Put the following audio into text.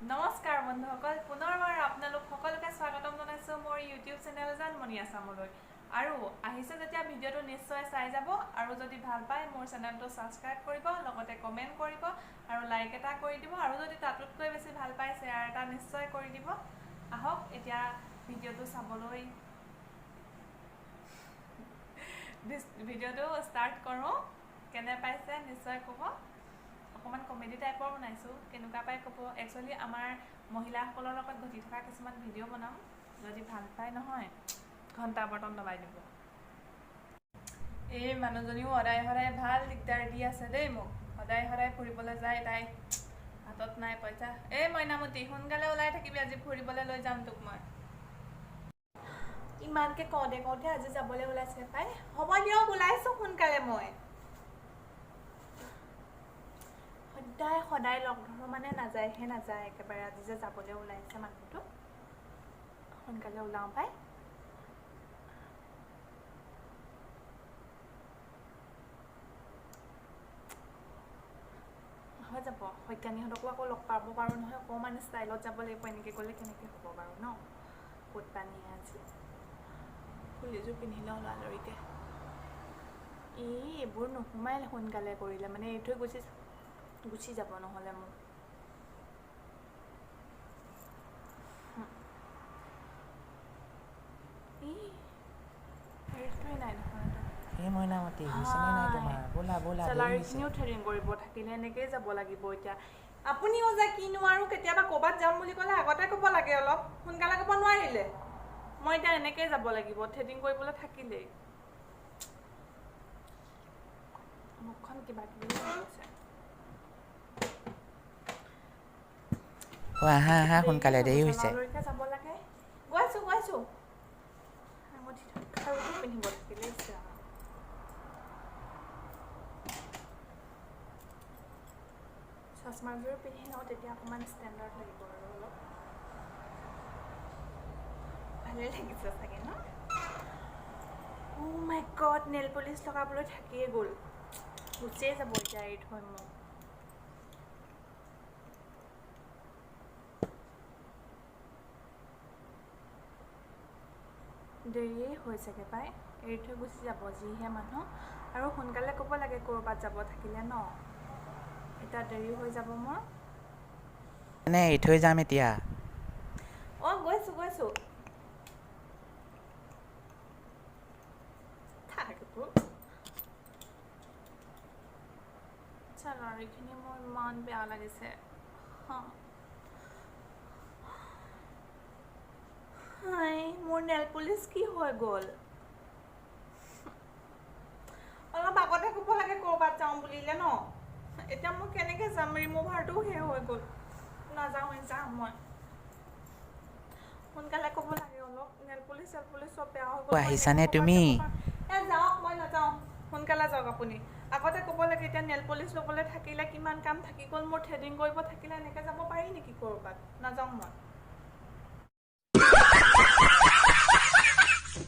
নমস্কাৰ বন্ধুসকল, পুনৰবাৰ আপোনালোক সকলোকে স্বাগতম জনাইছোঁ মোৰ ইউটিউব চেনেল জানমণি আছামলৈ। আৰু আহিছে যেতিয়া ভিডিঅ'টো নিশ্চয় চাই যাব, আৰু যদি ভাল পায় মোৰ চেনেলটো ছাবস্ক্ৰাইব কৰিব, লগতে কমেণ্ট কৰিব আৰু লাইক এটা কৰি দিব, আৰু যদি তাতোতকৈ বেছি ভাল পায় শ্বেয়াৰ এটা নিশ্চয় কৰি দিব। আহক এতিয়া ভিডিঅ'টো চাবলৈ, ভিডিঅ'টো ষ্টাৰ্ট কৰোঁ। কেনে পাইছে নিশ্চয় ক'ব। অকণমান কমেডি টাইপৰ বনাইছোঁ, কেনেকুৱা পাই ক'ব। একচুৱেলি আমাৰ মহিলাসকলৰ লগত ঘটি থকা কিছুমান ভিডিঅ' বনাম, যদি ভাল পায় নহয় ঘণ্টা বটন দবাই দিব। এই মানুহজনীও সদায় সদায় ভাল দিগদাৰ দি আছে দেই মোক, সদায় সদায় ফুৰিবলৈ যায়, তাই হাতত নাই পইচা। এই মইনামতী সোনকালে ওলাই থাকিবি, আজি ফুৰিবলৈ লৈ যাম তোক মই। ইমানকৈ কওঁতে কওঁতে আজি যাবলৈ ওলাইছে পাই। হ'ব দিয়ক, ওলাইছোঁ সোনকালে মই। সদায় সদায় লগ ধৰোঁ মানে নাযায়হে নাযায়, একেবাৰে আজি যে যাবলৈ ওলাইছে মানুহটো। সোনকালে ওলাওঁ পাই। হৈ যাব, শইকীয়ানীহঁতকো আকৌ লগ পাব পাৰোঁ নহয়, অকণমান ষ্টাইলত যাব লাগিব। এনেকৈ গ'লে কেনেকৈ হ'ব বাৰু ন? ক'ত পানী আজি ফুলিযোৰ পিন্ধি লওঁ লৰালৰিকৈ। এই এইবোৰ নোসোমাই সোনকালে কৰিলে মানে এৰি থৈ গুচি গুচি যাব নহ'লে মোক। চেলাৰীখিনিও থ্ৰেডিং কৰিব থাকিলে এনেকেই যাব লাগিব এতিয়া। আপুনিও যে কিনো আৰু কেতিয়াবা ক'ৰবাত যাম বুলি ক'লে আগতে ক'ব লাগে, অলপ সোনকালে ক'ব নোৱাৰিলে। মই এতিয়া এনেকেই যাব লাগিব, থ্ৰেডিং কৰিবলৈ থাকিলেই। মুখখন কিবা কিবি হৈছে। আহা আহা সোনকালে, দেৰি হৈছে। যাব লাগে। গৈছোঁ গৈছোঁ। খাৰুটো পিন্ধিব থাকিলে। চশমাযোৰ পিন্ধি লওঁ, তেতিয়া অকণমান ষ্টেণ্ডাৰ্ড লাগিব আৰু অলপ ভালেই লাগিছে চাগে ন? অ' মাই গড, নেইল পলিচ লগাবলৈ থাকিয়ে গ'ল, গুচিয়ে যাব এতিয়া এৰি থৈ মোক। দেৰিয়েই হৈছেগৈ পাই, এৰি থৈ গুচি যাব যিহে মানুহ। আৰু সোনকালে ক'ব লাগে ক'ৰবাত যাব থাকিলে ন, এতিয়া দেৰি হৈ যাব মোৰ। মানে এৰি থৈ যাম এতিয়া। অঁ গৈছোঁ গৈছোঁ। চেলাৰীখিনি মোৰ ইমান বেয়া লাগিছে। হাই, মোৰ নেইল পলিচ কি হৈ গ'ল? অলপ আগতে ক'ব লাগে ক'ৰবাত যাওঁ বুলিলে ন, এতিয়া মই কেনেকৈ যাম? ৰিমুভাৰটোও শেষ হৈ গ'ল। নাযাওঁৱে, যাম মই। সোনকালে ক'ব লাগে অলপ। নেইল পলিচ চেল পলিচ চব বেয়া হৈ গ'ল। আহিছানে তুমি? এ যাওক, মই নাযাওঁ, সোনকালে যাওক আপুনি। আগতে ক'ব লাগে। এতিয়া নেইল পলিচ ল'বলৈ থাকিলে, কিমান কাম থাকি গ'ল মোৰ, থ্ৰেডিং কৰিব থাকিলে, এনেকৈ যাব পাৰি নেকি ক'ৰবাত? নাযাওঁ মই।